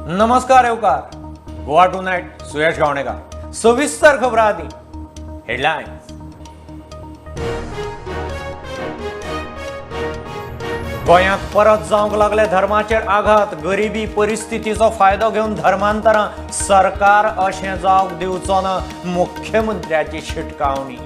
नमस्कार येवकार Goa two night, सुयश गावणेकर. सविस्तर खबरां आदी हेडलायन्स. गोंयांत परत जावंक लागले धर्माचेर आघात. गरिबी परिस्थितीचो फायदो घेवन धर्मांतरां. सरकार अशें जावंक दिवचो ना, मुख्यमंत्र्याची शिटकावणी.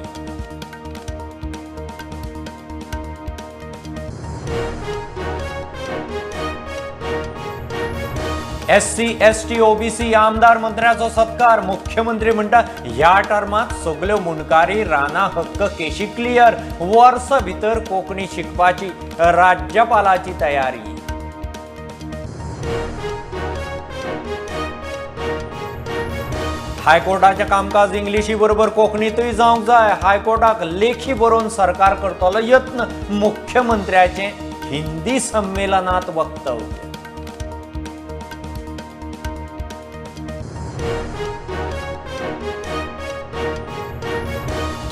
एससी, एसटी, ओबीसी आमदार मंत्र्याचो सत्कार. मुख्यमंत्री म्हणटा, ह्या टर्मात सगल्यो मुंडकारी राना हक्क केशी क्लियर. वर्स भितर कोंकणी शिकपाची राज्यपालाची तयारी. हायकोर्टाचें कामकाज इंग्लिशी बरोबर कोंकणीतूय जावंक जाय. हायकोर्टाक लेखी बरोवन सरकार करतलो यत्न, मुख्यमंत्र्याचें हिंदी संमेलनात वक्तव्य.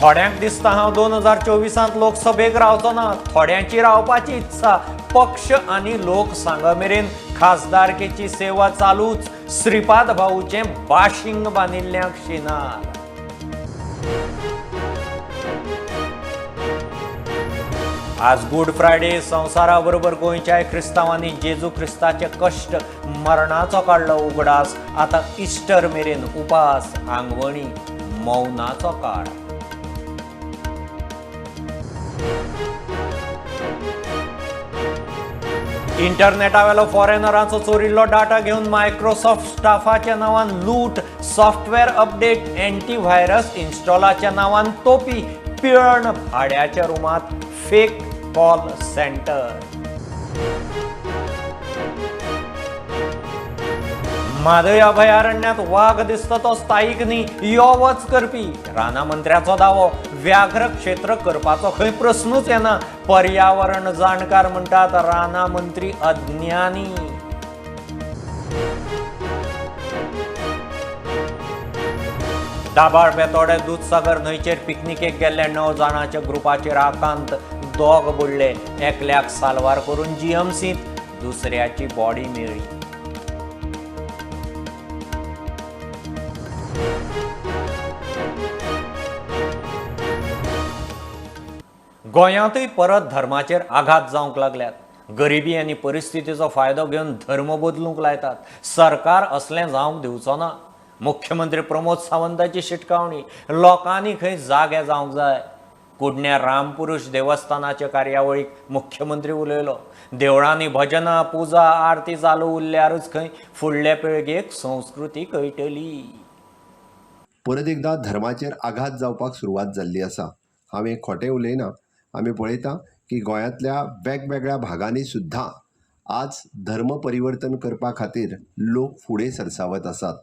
थोड्यांक दिसता हांव 2024 लोकसभेक रावचो ना, थोड्यांची रावपाची इत्सा. पक्ष आनी लोक सांग मेरेन खासदारकेची सेवा चालूच, श्रीपाद भाऊचें बाशिंग बांदिल्ल्यांक शिनाल. आज गुड फ्रायडे. संवसारा बरोबर गोंयच्या क्रिस्तांवांनी जेजू क्रिस्ताचे कश्ट मरणाचो काडलो उगडास. आतां इस्टर मेरेन उपास, आंगवणी, मौनाचो काळ. इंटरनेटावेलो फॉरेनरांचो चोरिल्लो डाटा घेवन मायक्रोसॉफ्ट स्टाफाच्या नांवान लूट. सॉफ्टवेअर अपडेट, अँटीव्हायरस इन्स्टॉलाच्या नांवान तोपी. पिळर्ण भाड्याच्या रुमात फेक कॉल सेंटर. म्हादय अभयारण्यात वाग दिसता तो स्थायीक न्ही, यो वच करपी. राना मंत्र्याचो दावो, व्याघ्र क्षेत्र करपाचो खंय प्रस्नूच येना. पर्यावरण जाणकार म्हणटात, राना मंत्री अज्ञानी. दाबाळ बेतोडे दुदसागर न्हंयचेर पिकनिकेक गेल्ल्या 9 जाणांच्या ग्रुपाचेर आकांत. दोग बुडले, एकल्याक साल्वार करून जीएमसींत, दुसऱ्याची बॉडी मेळ्ळी. गोंयांतूय परत धर्माचेर आघात जावंक लागल्यात. गरिबी आनी परिस्थितीचो फायदो घेवन धर्म बदलूंक लायतात. सरकार असलें जावंक दिवचो ना, मुख्यमंत्री प्रमोद सावंताची शिटकावणी. लोकांनी खंय जागे जावंक जाय. कुडण्या रामपुरुष देवस्थानाचे कार्यावळीक मुख्यमंत्री उलयलो. देवळांनी भजनां, पुजा, आरती चालू उरल्यारूच खंय फुडले पिळगेक संस्कृती कळटली. परत एकदां धर्माचेर आघात जावपाक सुरवात जाल्ली आसा. हांव हें खोटें उलयना. आमी पळयता की गोंयांतल्या वेगवेगळ्या भागांनी सुद्दां आज धर्म परिवर्तन करपा खातीर लोक फुडें सरसावत आसात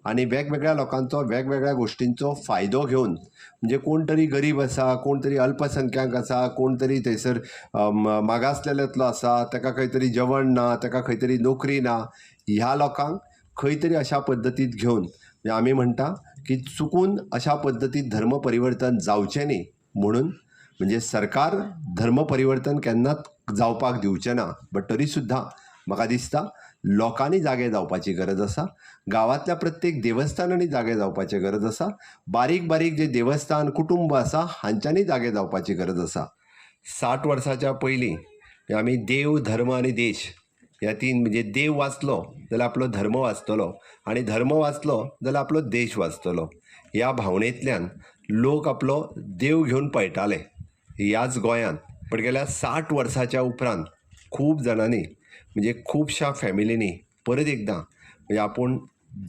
आनी वेगवेगळ्या लोकांचो वेगवेगळ्या गोश्टींचो फायदो घेवन, म्हणजे कोण तरी गरीब आसा, कोण तरी अल्पसंख्याक आसा, कोण तरी थंयसर मागासलेल्यांतलो आसा, ताका खंय तरी जेवण ना, ताका खंय तरी नोकरी ना, ह्या लोकांक खंय तरी अशा पद्दतींत घेवन, म्हणजे आमी म्हणटा की चुकून अशा पद्दतीन धर्म परिवर्तन जावचें न्ही म्हणून, म्हणजे सरकार धर्म परिवर्तन केन्नाच जावपाक दिवचें ना. बट तरी सुद्दां म्हाका दिसता लोकांनी जागे जावपाची गरज आसा. गांवांतल्या प्रत्येक देवस्थानांनी जागे जावपाची गरज आसा. बारीक बारीक जे देवस्थान कुटुंब आसा हांच्यांनी जागे जावपाची गरज आसा. 60 वर्साच्या पयलीं आमी देव, धर्म आनी देश ह्या तीन, म्हणजे देव वाचलो जाल्यार आपलो धर्म वाचतलो आनी धर्म वाचलो जाल्यार आपलो देश वाचतलो, ह्या भावनेंतल्यान लोक आपलो देव घेवन पळटाले ह्याच गोंयांत. पण गेल्या 60 वर्साच्या उपरांत खूब जाणांनी, म्हणजे खुबश्या फॅमिलींनी परत एकदां, म्हणजे आपूण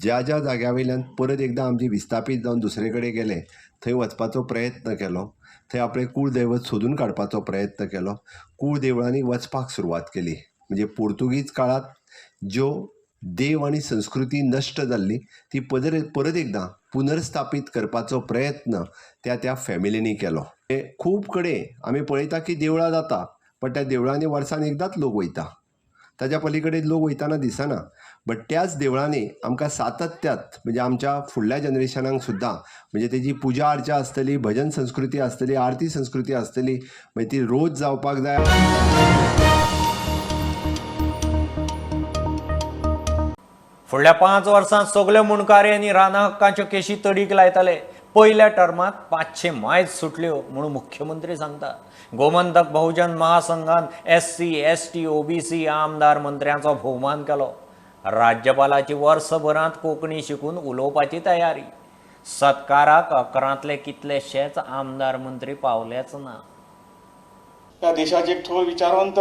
ज्या ज्या जाग्या वयल्यान परत एकदां आमची विस्थापीत जावन दुसरे कडेन गेले थंय वचपाचो प्रयत्न केलो, थंय आपलें कुळदैवत सोदून काडपाचो प्रयत्न केलो, कुळदेवळांनी वचपाक सुरवात केली. म्हणजे पोर्तुगीज काळांत ज्यो देव आनी संस्कृती नश्ट जाल्ली ती परत एकदां पुनर्स्थापीत करपाचो प्रयत्न त्या त्या फॅमिलींनी केलो. खूब कडेन आमी पळयता की देवळां जाता, पण त्या देवळांनी वर्सान एकदांच लोक वयता, ताज्या पलीकडे लोक वयतना दिसना. बट त्याच देवळांनी आमकां सातत्यात, म्हणजे आमच्या फुडल्या जनरेशनाक सुद्दां, म्हणजे तेजी पुजा अर्चा आसतली, भजन संस्कृती आसतली, आरती संस्कृती आसतली, मागीर ती रोज जावपाक जाय. फुडल्या 5 वर्सांत सगल्यो मुंडकारी आनी रानां हक्कांच्यो केशी तडीक लायतले. पयल्या टर्मांत 500 मायज सुटल्यो म्हणून मुख्यमंत्री सांगता. गोमंतक बहुजन महासंघान SC ST OBC आमदार मंत्र्यांचो भोवमान केलो. राज्यपालाची वर्सभरांत कोंकणी शिकून उलोवपाची तयारी. सत्काराक अकरांतले कितलेशेच आमदार मंत्री पावलेच ना. या देशाचे एक थोर विचारवंत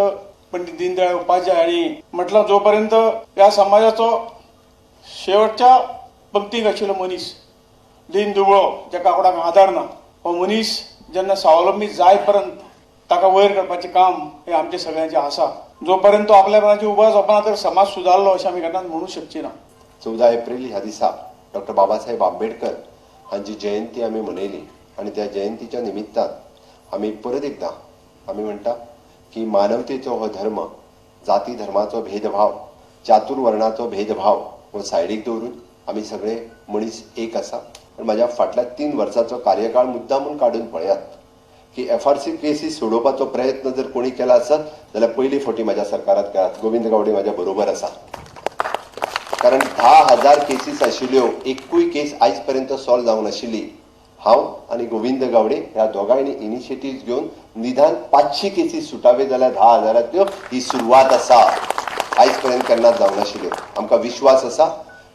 पंडित दीनदयाळ उपाध्याय हांणी म्हटलं, जोपर्यंत ह्या समाजाचो शेवटच्या पंक्तीक आशिल्लो मनीस दीन दुबळो जाका कोणाक आदार ना, हो मनीस जेन्ना स्वावलंबी जाय पर्यंत ताका वयर काडपाचें काम हें आमचें सगळ्यांचें आसा. जोपर्यंत तो आपल्या मनाची उबो जावपा ना तर समाज सुदारलो अशें आमी केन्नाच म्हणूंक शकची ना. 14 एप्रिल ह्या दिसा डॉक्टर बाबासाहेब आंबेडकर हांची जयंती आमी मनयली आनी त्या जयंतीच्या निमित्तान आमी परत एकदां आमी म्हणटा की मानवतेचो हो धर्म, जाती धर्माचो भेदभाव, चातुर्वर्णाचो भेदभाव हो सायडीक दवरून आमी सगळे मनीस एक आसा. आनी म्हाज्या फाटल्या 3 वर्सांचो कार्यकाळ मुद्दामून काडून पळयात की FRC cases सोडोवपाचो प्रयत्न जर कोणी केला आसत जाल्यार पयली फावटी म्हाज्या सरकारात केला. गोविंद गावडे म्हाज्या बरोबर आसा, कारण 10,000 केसीस आशिल्ल्यो, एकूय केस आयज पर्यंत सॉल्व जावंक नाशिल्ली. हांव आनी गोविंद गावडे ह्या दोगांयनी इनिशिएटीव्स घेवन निदान 500 केसीस सुटावे जाल्यार 10,000 ही सुरवात आसा. आयज पर्यंत केन्नाच जावंक नाशिल्ल्यो. आमकां विश्वास आसा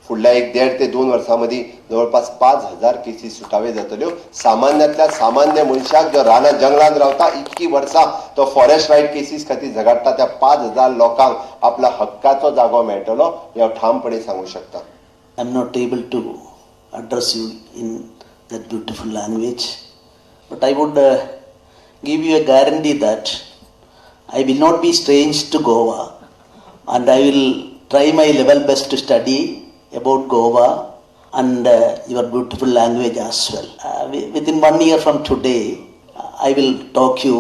फुडल्या 1.5 ते 2 वर्सां मदीं जवळपास 5,000 केसीस सुटावे जातल्यो. सामान्यांतल्या सामान्य मनशाक जो रानां जंगलांत रावता, इतकी वर्सां तो फॉरेस्ट रायट केसीस खातीर झगडटा, त्या 5,000 लोकांक आपल्या हक्काचो जागो मेळटलो हें हांव ठामपणे सांगूं शकता. I am not able to address you in that beautiful language, but I would give you a guarantee that I will not be strange to Goa and I will try my level best to study about Goa and your beautiful language as well. Within 1 year from today, I will talk you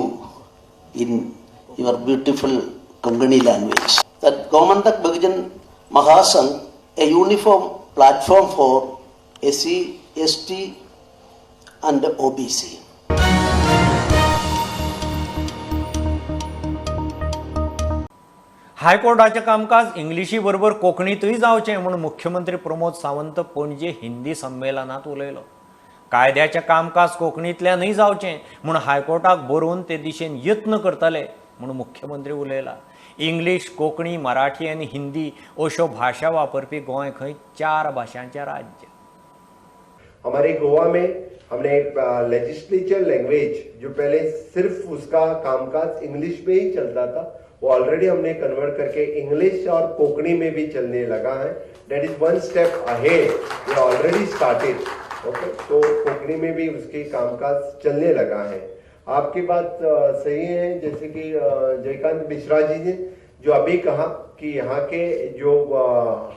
in your beautiful Konkani language. That Gomantak Bahujan Mahasangh, a uniform platform for SC, ST and OBC. हायकोर्टाचें कामकाज इंग्लिशी बरोबर कोंकणींतूय जावचें म्हूण मुख्यमंत्री प्रमोद सावंत पणजे हिंदी संमेलनांत उलयलो. कायद्याचें कामकाज कोंकणींतल्यानूय जावचें म्हूण हायकोर्टाक बरोवन ते दिशेन यत्न करतले म्हूण मुख्यमंत्री उलयला. इंग्लीश, कोंकणी, मराठी आनी हिंदी अश्यो भाशा वापरपी गोंय खंय 4 भाशांचें राज्य. हमारे गोवा में हमने एक लेजिस्लेचर लैंग्वेज जो पहले सिर्फ उसका कामकाज इंग्लिश में ही चलता था, वो ऑलरेडी हमने कन्वर्ट करके इंग्लिश और कोंकणी में भी चलने लगा है. That is 1 step ahead, ये ऑलरेडी स्टार्टेड. ओके, तो कोंकणी में भी उसके कामकाज चलने लगा है. आपकी बात सही है, जैसे कि जयकांत मिश्रा जी ने जो अभी कहा कि यहाँ के जो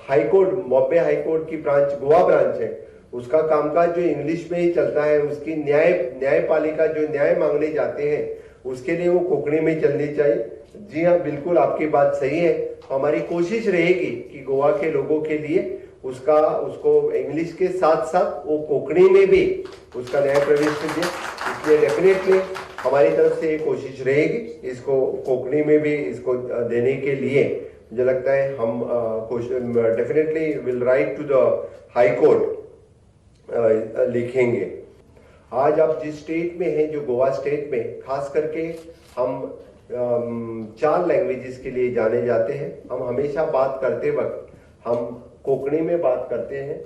हाईकोर्ट, बॉम्बे हाईकोर्ट की ब्रांच, गोवा ब्रांच है, उसका कामकाज जो इंग्लिश में ही चलता है, उसकी न्यायपालिका जो न्याय मांगने जाते हैं उसके लिए वो कोंकणी में चलनी चाहिए. जी हाँ, बिल्कुल आपकी बात सही है. हमारी कोशिश रहेगी कि गोवा के लोगों के लिए उसका उसको इंग्लिश के साथ साथ वो कोंकणी में भी उसका न्याय प्रवेश दे. इसलिए डेफिनेटली हमारी तरफ से ये कोशिश रहेगी इसको कोंकणी में भी इसको देने के लिए. मुझे लगता है हम definitely will write to the high court लिखेंगे. आज आप जिस स्टेट में हैं, जो गोवा स्टेट में खास करके हम 4 लैंग्वेजेस के लिए जाने जाते हैं. हम हमेशा बात करते वक्त हम कोंकणी में बात करते हैं.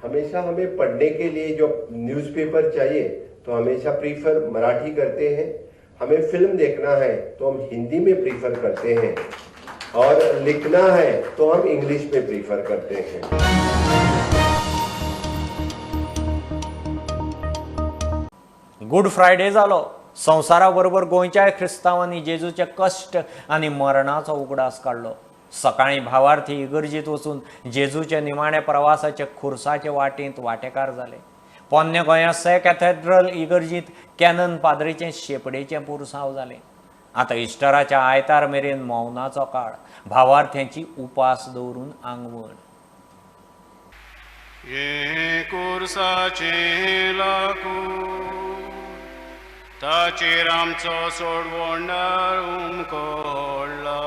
हमेशा हमें पढ़ने के लिए जो न्यूज़पेपर चाहिए तो हमेशा प्रीफर मराठी करते हैं. हमें फिल्म देखना है तो हम हिंदी में प्रीफर करते हैं और लिखना है तो हम इंग्लिश में प्रीफर करते हैं. गुड फ्रायडे जालो. संवसारा बरोबर गोंयच्याय क्रिस्तांवांनी जेजूचे कश्ट आनी मरणाचो उगडास काडलो. सकाळीं भावार्थी इगर्जीत वचून जेजूच्या निमाण्या प्रवासाचे खुर्साचे वाटेंत वांटेकार जाले. पोन्ने गोंया से कॅथेड्रल इगर्जीत कॅनन पाद्रीचें शेपडेचें पुरसांव जालें. आतां इस्टराच्या आयतार मेरेन मौनाचो काळ, भावार्थ्यांची उपास दवरून आंगवण. ताचेर आमचो सोडवणदार उमकोडला.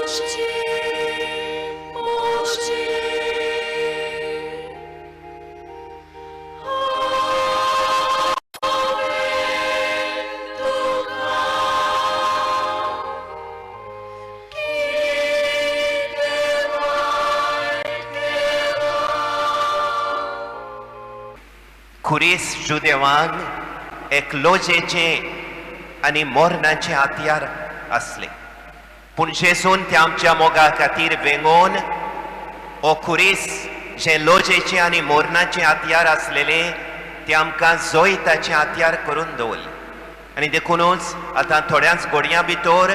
खुरीस जुदेवान एक लोजेचे आनी मोरणाचे हत्यार आसले, पूण जेजून ते आमच्या मोगा खातीर वेंगोवन हो खुरीस जे लोजेचे आनी मोरणाचे हत्यार आसलेले ते आमकां जैताचे हत्यार करून दवरले. आनी देखूनच आतां थोड्याच घडयां भितर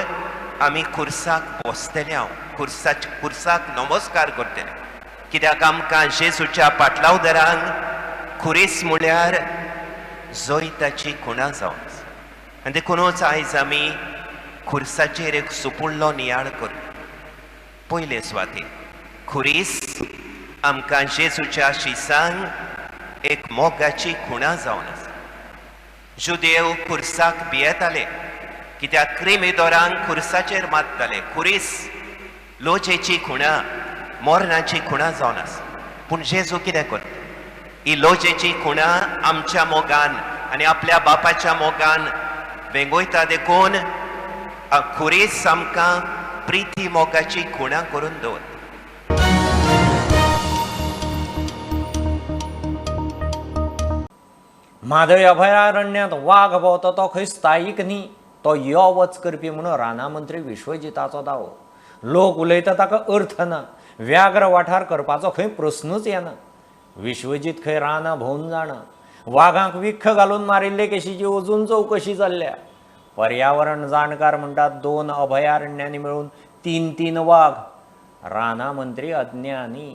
आमी खुर्साक बसतले, हांव खुर्साक नमस्कार करतले, कित्याक आमकां जेजूच्या पाटलावदरांक खुरीस म्हळ्यार जैताची खुणा जावन आसा. आनी देखूनच आयज आमी खुर्साचेर एक सुपुल्लो नियाळ करूं. पयले सुवातेर खुरीस आमकां जेजूच्या शिसांक एक मोगाची खुणा जावन आसा. जुदेव खुर्साक भियेताले कित्याक क्रिमिदोरांक खुर्साचेर मारताले. खुरीस लोजेची खुणा, मोरणाची खुणा जावन आसा. पूण जेजू कितें करता? ही लोजेची खुणा आमच्या मोगान आनी आपल्या बापाच्या मोगान वेंगयता, देखून खुरीस आमकां प्रिती मोगाची खुणा करून दवरता. म्हादय अभयारण्यांत वाग भोंवता तो खंय स्थायीक न्ही, तो यो वच करपी म्हणून रानां मंत्री विश्वजिताचो दावो. लोक उलयता ताका अर्थ ना. व्याघ्र वाठार करपाचो खंय प्रस्नूच येना. विश्वजीत खंय रानां भोंवन जाणा. वागांक विख घालून मारिल्ले केशीची अजून चवकशी चल्ल्या. पर्यावरण जाणकार म्हणटात 2 अभयारण्यांनी मेळून 3-3 वाग. रानां मंत्री अज्ञानी.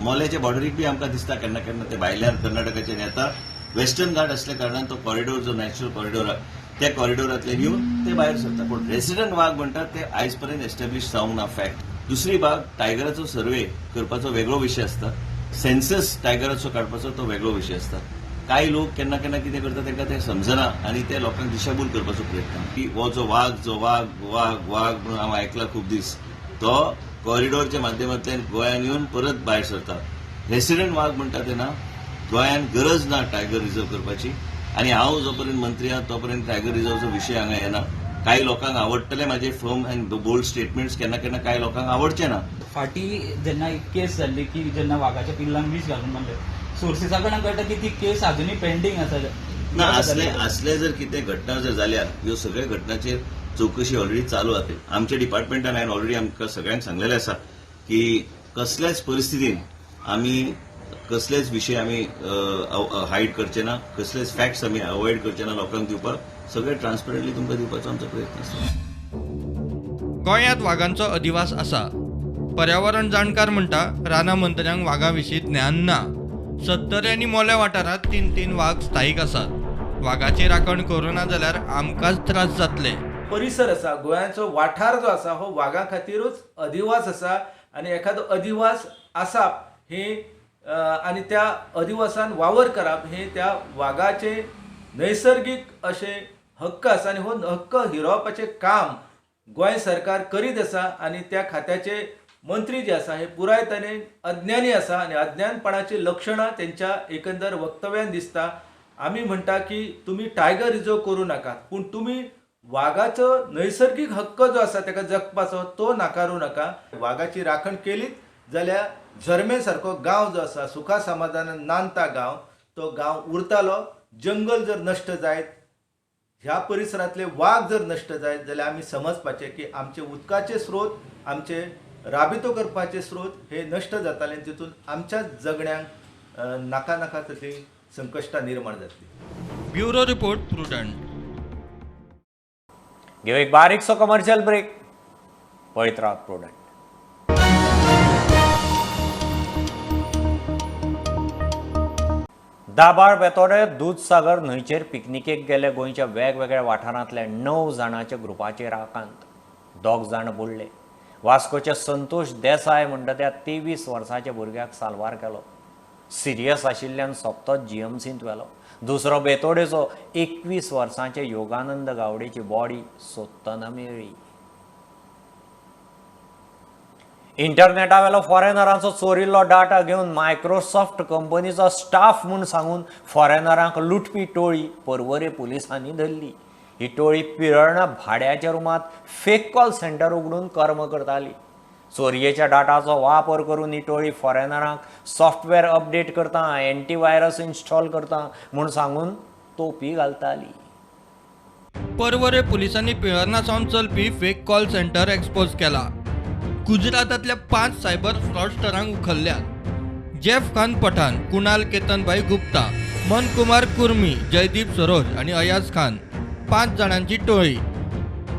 मोल्याच्या बॉर्डरीक बी आमकां दिसता केन्ना केन्ना ते भायल्यान कर्नाटकाचेर येता. वेस्टर्न घाट असल्या कारणान तो कॉरिडोर जो नॅचरल कॉरिडोर आहा त्या कॉरिडोरांतल्यान येवन ते भायर सरता. पूण रेसिडंट वाग म्हणटात ते आयज पर्यंत एस्टॅब्लिश जावंक ना फॅक्ट. दुसरी बाग टायगराचो सर्वे करपाचो वेगळो विशय आसता, सेन्सस टायगराचो काडपाचो तो वेगळो विशय आसता. कांय लोक केन्ना केन्ना कितें करता तांकां तें समजना आनी ते लोकांक दिशाभूल करपाचो प्रयत्न. की हो जो वाग जो वाग वाग वाग म्हणून हांव आयकला खूब दीस, तो कॉरिडोरच्या माध्यमांतल्यान गोंयान येवन परत भायर सरता. रेसिडंट वाग म्हणटा तेन्ना गोंयान गरज ना टायगर रिजर्व करपाची. आनी हांव जो पर्यंत मंत्री आहा तो पर्यंत टायगर रिजर्वचो विशय हांगा येना. कांय लोकांक आवडटले म्हाजे फर्म अँड बोल्ड स्टेटमेंट्स, केन्ना केन्ना कांय लोकांक आवडचे ना. फाटी जेन्ना एक केस जाल्ली की जेन्ना वागाच्या पिल्लांक वीज घालून मारले, सोर्सिसा कडल्यान कळटा की ती केस अजुनूय पेंडींग आसा. ना, असले असले जर कितें घटना जर जाल्यार ह्यो सगळ्या घटनाचेर चवकशी ऑलरेडी चालू आसा. आमच्या डिपार्टमेंटान हांवें ऑलरेडी आमकां सगळ्यांक सांगलेलें आसा की कसल्याच परिस्थितीन आमी कसलेच विशय आमी हायड करचे ना, कसलेच फॅक्ट्स आमी अवॉयड करचे ना लोकांक दिवपाक. सगळे ट्रान्सपरंटली तुमकां दिवपाचो आमचो प्रयत्न आसा. गोंयांत वागांचो अधिवास आसा. पर्यावरण जाणकार म्हणटा रानां मंत्र्यांक वागां विशीं ज्ञान ना. सत्तरी आनी मोल्या वाठारांत 3-3 वाग स्थायीक आसात. वागाची राखण करूना जाल्यार आमकांच त्रास जातले. परिसर आसा, गोंयाचो वाठार जो आसा हो वागां खातीरूच अधिवास आसा आनी एखादो अधिवास आसप ही आनी त्या अधिवासान वावर करप हे त्या वागाचे नैसर्गीक अशें हक्क आसा आनी हो हक्क हिरोवपाचें काम गोंय सरकार करीत आसा. आनी त्या खात्याचे मंत्री जे आसा हे पुराय तरेन अज्ञानी आसा आनी अज्ञानपणाची लक्षणां तेंच्या एकंदर वक्तव्यान दिसता. आमी म्हणटा की तुमी टायगर रिजर्व करूं नाकात, पूण तुमी वागाचो नैसर्गीक हक्क जो आसा ताका जगपाचो तो नाकारूं नाका. वागाची राखण केलीच जाल्यार झरमे सारको गांव जो आसा सुखा समाधानान नांदता गांव, तो गांव उरतालो. जंगल जर नश्ट जायत, ह्या परिसरांतले वाग जर नश्ट जायत जाल्यार आमी समजपाचें की आमचे उदकाचे स्रोत, आमचे राबितो करपाचे स्रोत हे नश्ट जाताले आनी तितून आमच्या जगण्यांक नाका नाका तसलीं संकश्टां निर्माण जातलीं. Bureau report, Prudent. घेऊ एक बारीकसो कमर्शियल ब्रेक. पळयत रावात प्रुडंट. दाबाळ बेतोडे दूदसागर न्हंयचेर पिकनिकेक गेले गोंयच्या वेगवेगळ्या वाठारांतल्या 9 जाणांच्या ग्रुपाचेर आकांत. 2 जाण बुडले. वास्कोचे संतोष देसाय म्हणटा त्या 23 वर्साच्या भुरग्याक साल्वार केलो. सिरियस आशिल्ल्यान सोपतोच जीएमसींत व्हेलो. दुसरो बेतोडेचो 21 वर्सांचे योगानंद गावडेची बॉडी सोदतना मेळ्ळी. इंटरनेटावेलो फॉरेनरांचो चोरिल्लो डाटा घेवन मायक्रोसॉफ्ट कंपनीचो स्टाफ म्हूण सांगून फॉरेनरांक लुटपी टोळी पर्वरे पुलिसांनी धरली. ही टोळी पिरळणा भाड्याच्या रुमांत फेक कॉल सेंटर उगडून कर्म करताली. चोरयेच्या डाटाचो वापर करून ही टोळी फॉरेनरांक सॉफ्टवेअर अपडेट करता, एंटीव्हायरस इन्स्टॉल करता म्हूण सांगून तोपी घालताली. पर्वरे पुलिसांनी पिळर्णा सावन चलपी फेक कॉल सेंटर एक्सपोज केला. गुजरातांतल्या 5 सायबर फ्रॉडस्टरांक उखल्ल्यात. जेफ खान पठाण, कुणाल केतनभाई गुप्ता, मनकुमार कुर्मी, जयदीप सरोज आनी अयाज खान 5 जाणांची टोळी.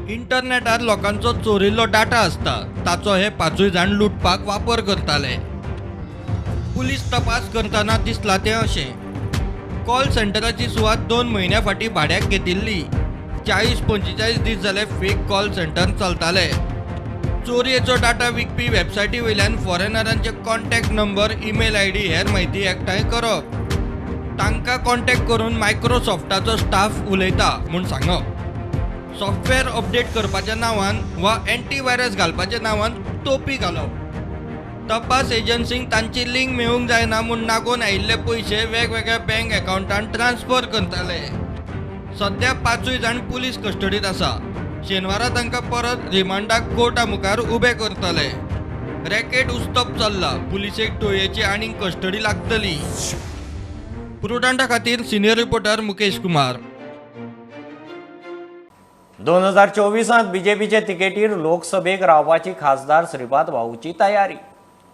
इंटरनेटार लोकांचो चोरिल्लो डाटा आसता ताचो हे 5 जाण लुटपाक वापर करताले. पुलीस तपास करतना दिसला तें अशें, कॉल सेंटराची सुवात 2 म्हयन्या फाटीं भाड्याक घेतिल्ली. 40-45 दीस जाले फेक कॉल सेंटर चलताले. चोरयेचो डाटा विकपी वेबसायटी वयल्यान फॉरेनरांचे कॉन्टॅक्ट नंबर, ईमेल आयडी हेर म्हायती एकठांय करप, तांकां कॉन्टॅक्ट करून मायक्रोसॉफ्टाचो स्टाफ उलयता म्हूण सांगप, सॉफ्टवेअर अपडेट करपाच्या नांवान वा एंटीव्हायरस घालपाच्या नांवान तोपी घालप. तपास एजन्सींक तांची लिंक मेळूंक जायना म्हूण नागोवन आयिल्ले पयशे वेगवेगळ्या बँक अकावंटान ट्रान्सफर करताले. सद्या 5 जाण पुलीस कस्टडीत आसा. शेनवारा तांकां परत रिमांडाक कोर्टा मुखार उबे करतले. रॅकेट उस्तप चल्ला. पुलिसेक टोळयेची आनीक कस्टडी लागतली. प्रुडंटा खातीर सिनियर रिपोर्टर मुकेश कुमार. 2024 बीजेपीचे तिकेटीर लोकसभेक रावपाची खासदार श्रीपाद भाऊची तयारी.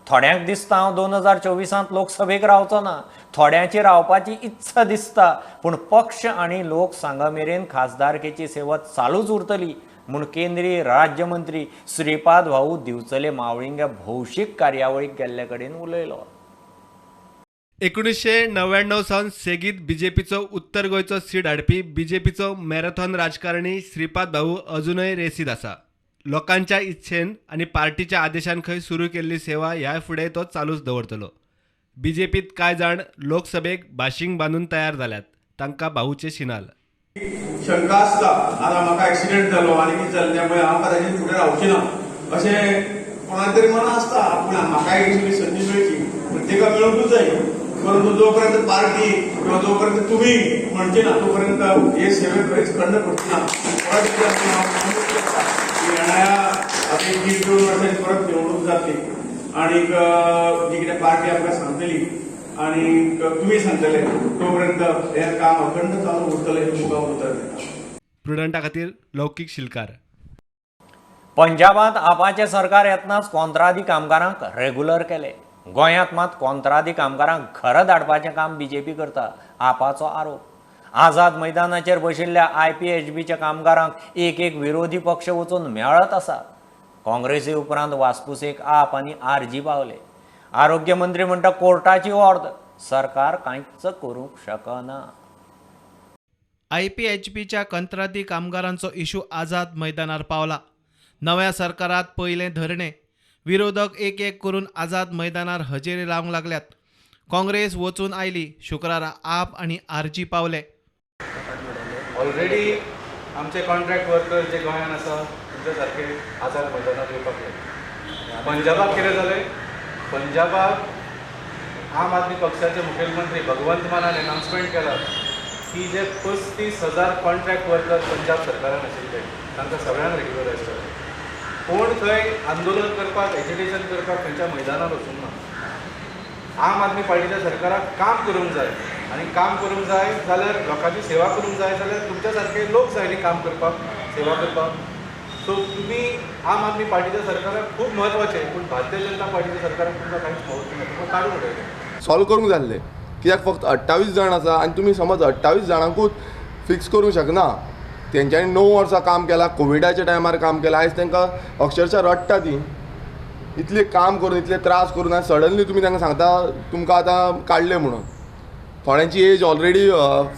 थोड्यांक दिसता हांव 2024 लोकसभेक रावचो ना, थोड्यांची रावपाची इत्सा दिसता, पूण पक्ष आनी लोक सांगा मेरेन खासदारकेची सेवा चालूच उरतली म्हूण केंद्रीय राज्यमंत्री श्रीपाद भाऊ दिवचले मावळिंग्या भौशीक कार्यावळीक गेल्ले कडेन उलयलो. 1999 सावन सेगीत बीजेपीचो उत्तर गोंयचो सीट हाडपी बीजेपीचो मॅरेथॉन राजकारणी श्रीपाद भाऊ अजूनय रेसीत आसा. लोकांच्या इच्छेन आनी पार्टीच्या आदेशान खंय सुरू केल्ली सेवा ह्या फुडें तो चालूच दवरतलो. बीजेपीत कांय जाण लोकसभेक बाशींग बांदून तयार जाल्यात, तांकां भाऊचे शिनाल. शंका आसता आतां म्हाका एक्सिडेंट जालो आनी कितें जालें त्यामुळे हांव कदाचित फुडें रावची ना अशें कोणा तरी मनां आसता, पूण म्हाका एक संदी मेळची पूण तिका मेळूंकूच जाय. परंतु जोपर्यंत पार्टी किंवा जोपर्यंत तुम्ही म्हणचे ना तोपर्यंत हे सेवे खरेंच खंड पडची ना. परत येणाऱ्या आता 1.5-2 वर्सांनी परत निवडणूक जातली आनी जी कितें पार्टी आमकां सांगतली आनी तुमी सांगतले तोपर्यंत हें काम अखंड चालू उरतलें हें तुमकां उतर दिता. प्रुडंटा खातीर लौकीक शिलकार. पंजाबांत आपाचें सरकार येतनाच कोंत्रादी कामगारांक रेगुलर केले. गोंयांत मात कोंत्रादी कामगारांक घरा धाडपाचें काम बीजेपी करता, आपाचो आरोप. आझाद मैदानाचेर बशिल्ल्या IPHBच्या कामगारांक एक एक विरोधी पक्ष वचून मेळत आसा. काँग्रेसी उपरांत वासपुसेक आप आनी RG पावले. आरोग्य मंत्री म्हणटा कोर्टाची ऑर्द, सरकार कांयच करूंक शकना. IPHBच्या कंत्राटी कामगारांचो इशू आझाद मैदानार पावला. नव्या सरकारात पयलें धरणे, विरोधक एक एक करून आझाद मैदानार हजेरी लावंक लागल्यात. काँग्रेस वचून आयली, शुक्रारा आप आनी RG पावले. ऑलरेडी आमचे कॉन्ट्रॅक्ट वर्कर जे गोंयांत आसा तुमच्या सारके आझाद मैदानार येवपाक लागले. पंजाबाक कितें जालें, पंजाबाक आम आदमी पक्षाचे मुखेलमंत्री भगवंत मानान अनाउन्समेंट केला की जे 35,000 कॉन्ट्रॅक्ट वर्कर पंजाब सरकारान आशिल्ले तांकां सगळ्यांक रेग्युलरायज केले. कोण थंय आंदोलन करपाक, एजिटेशन करपाक थंयच्या मैदानार वचूंक ना. आम आदमी पार्टीच्या सरकाराक काम करूंक जाय आनी काम करूंक जाय जाल्यार लोकांची सेवा करूंक जाय जाल्यार तुमच्या सारके लोक जाय न्ही काम करपाक, सेवा करपाक. सो तुमी आम आदमी पार्टीच्या सरकाराक खूब म्हत्वाचें, पूण भारतीय जनता पार्टीच्या सरकाराक तुमकां कांयच म्हत्व ना, तुमकां काडून उडयलें. सॉल्व करूंक जाल्लें कित्याक फक्त 28 जाण आसा आनी तुमी समज 28 जाणांकूच फिक्स करूंक शकना. तेंच्यांनी 9 वर्सां काम केलां, कोविडाच्या टायमार काम केलां, आयज तांकां अक्षरशा रडटा ती. इतलें काम करून, इतले त्रास करून आनी सडनली तुमी तांकां सांगता तुमकां आतां काडलें म्हणून. थोड्यांची एज ऑलरेडी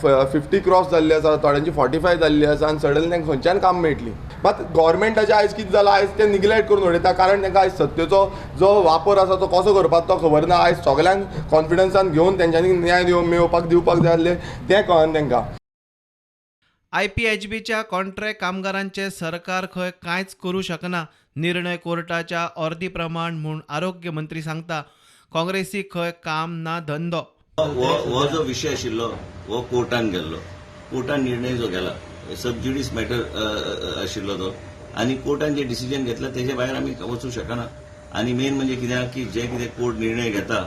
50 क्रॉस जाल्ली आसा, थोड्यांची 45 जाल्ली आसा आनी सडनली तांकां खंयच्यान काम मेळटली. मात गव्हर्मेंटाचें आयज कितें जालां, आयज ते निग्लेक्ट करून उडयता, कारण तांकां आयज सत्तेचो जो वापर आसा तो कसो करपाक तो खबर ना. आयज सगल्यांक कॉन्फिडन्सान घेवन तेंच्यांनी न्याय मेळोवपाक दिवपाक जाय आसलें तें कळना तांकां. आयपीएचबीच्या कॉन्ट्रॅक्ट कामगारांचे सरकार खंय कांयच करूं शकना, निर्णय कोर्टाच्या ऑर्दी प्रमाण म्हूण आरोग्य मंत्री सांगता. काँग्रेसी खंय काम ना धंदो. हो जो विशय आशिल्लो हो कोर्टान गेल्लो, कोर्टान निर्णय जो गेला सब ज्युडीस मॅटर आशिल्लो तो, आनी कोर्टान जे डिसिजन घेतला तेजे भायर आमी वचूंक शकना. आनी मेन म्हणजे कितें की जे कितें कोर्ट निर्णय घेता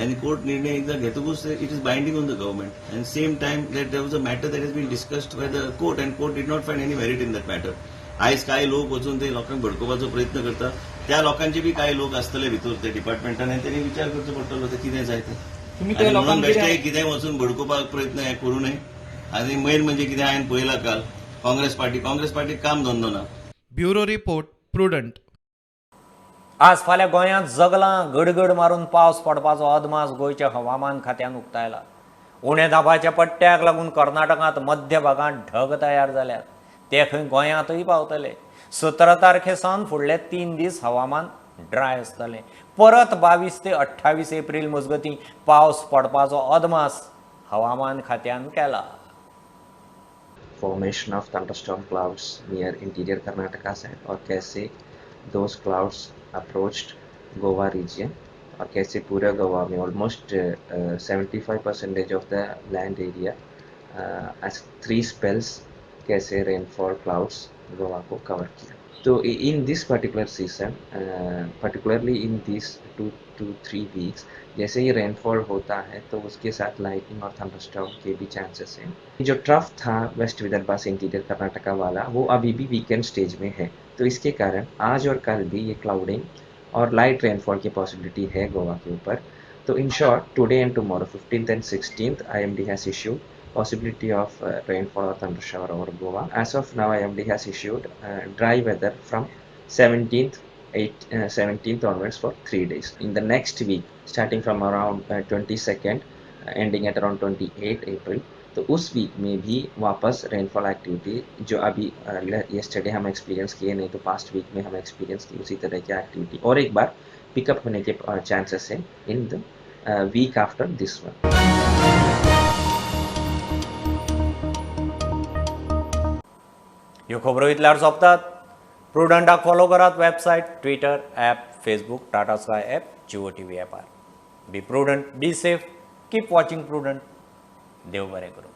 आनी कोर्ट निर्णय एकदां घेतकूच it is binding on the government. And same time that there was a matter that is been discussed by the court and court did not find any merit in that matter. आयज कांय लोक वचून ते लोकांक भडकोवपाचो प्रयत्न करता, त्या लोकांचे बी कांय लोक आसतले भितर ते डिपार्टमेंटान आनी तेणी विचार करचो पडटलो ते कितें जाय तें. म्हणून बेश्टे कितें वचून भडकोवपाक प्रयत्न हे करूं नये. आनी मेन म्हणजे कितें हांवें पळयलां काल काँग्रेस पार्टी काम धंदो ना. Bureau report, Prudent. आज फाल्यां गोंयांत जगलां गडगड मारून पावस पडपाचो अदमास गोंयच्या हवामान खात्यान उक्तायला. उण्या दाबाच्या पट्ट्याक लागून कर्नाटकांत मध्य भागांत ढग तयार जाल्यात, ते खंय गोंयांतूय पावतले. 17 तारखे सावन फुडले 3 दीस हवामान ड्राय आसतलें. परत 22 ते 28 एप्रील मजगतीं पावस पडपाचो अदमास हवामान खात्यान केला. Formation of thunderstorm clouds near interior Karnataka side और कैसे those clouds approached Goa region और कैसे पूरा गोवा में almost 75% of the land area as 3 spells कैसे रेनफॉल क्लाउड्स गोवा को कवर किया. तो in this particular season particularly in this 2 to 3 weeks जैसे ही rainfall होता है तो उसके साथ लाइटनिंग और थंडरस्टॉर्म के भी चांसेस हैं. जो ट्रफ था वेस्ट विदर्भा से इंटीरियर कर्नाटका वाला वो अभी भी वीकेंड स्टेज में है, तो इसके कारण आज और कल भी ये क्लाउडिंग और लाइट रेनफॉल की पॉसिबिलिटी है गोवा के ऊपर. तो in short today and tomorrow 15th and 16th IMD has issued possibility of rainfall or thunder shower over Goa. As of now, IMD has issued dry weather from 17th onwards for 3 days. In the next week, starting from around 22nd, ending at around 28 April, तो उस week में भी वापस rainfall activity जो अभी yesterday हम experience किए नहीं तो पास्ट वीक में हम एक्सपीरियंस की उसी तरह की एक्टिविटी और एक बार पिकअप होने के चांसेस हैं in the week after this one. ह्यो खबरो इतल्यार सोंपतात. प्रुडंटाक फॉलो करात website, Twitter, app, Facebook, Tata Sky app, Jio TV ॲपार. Be prudent, be safe, keep watching Prudent. देव बरें करूं.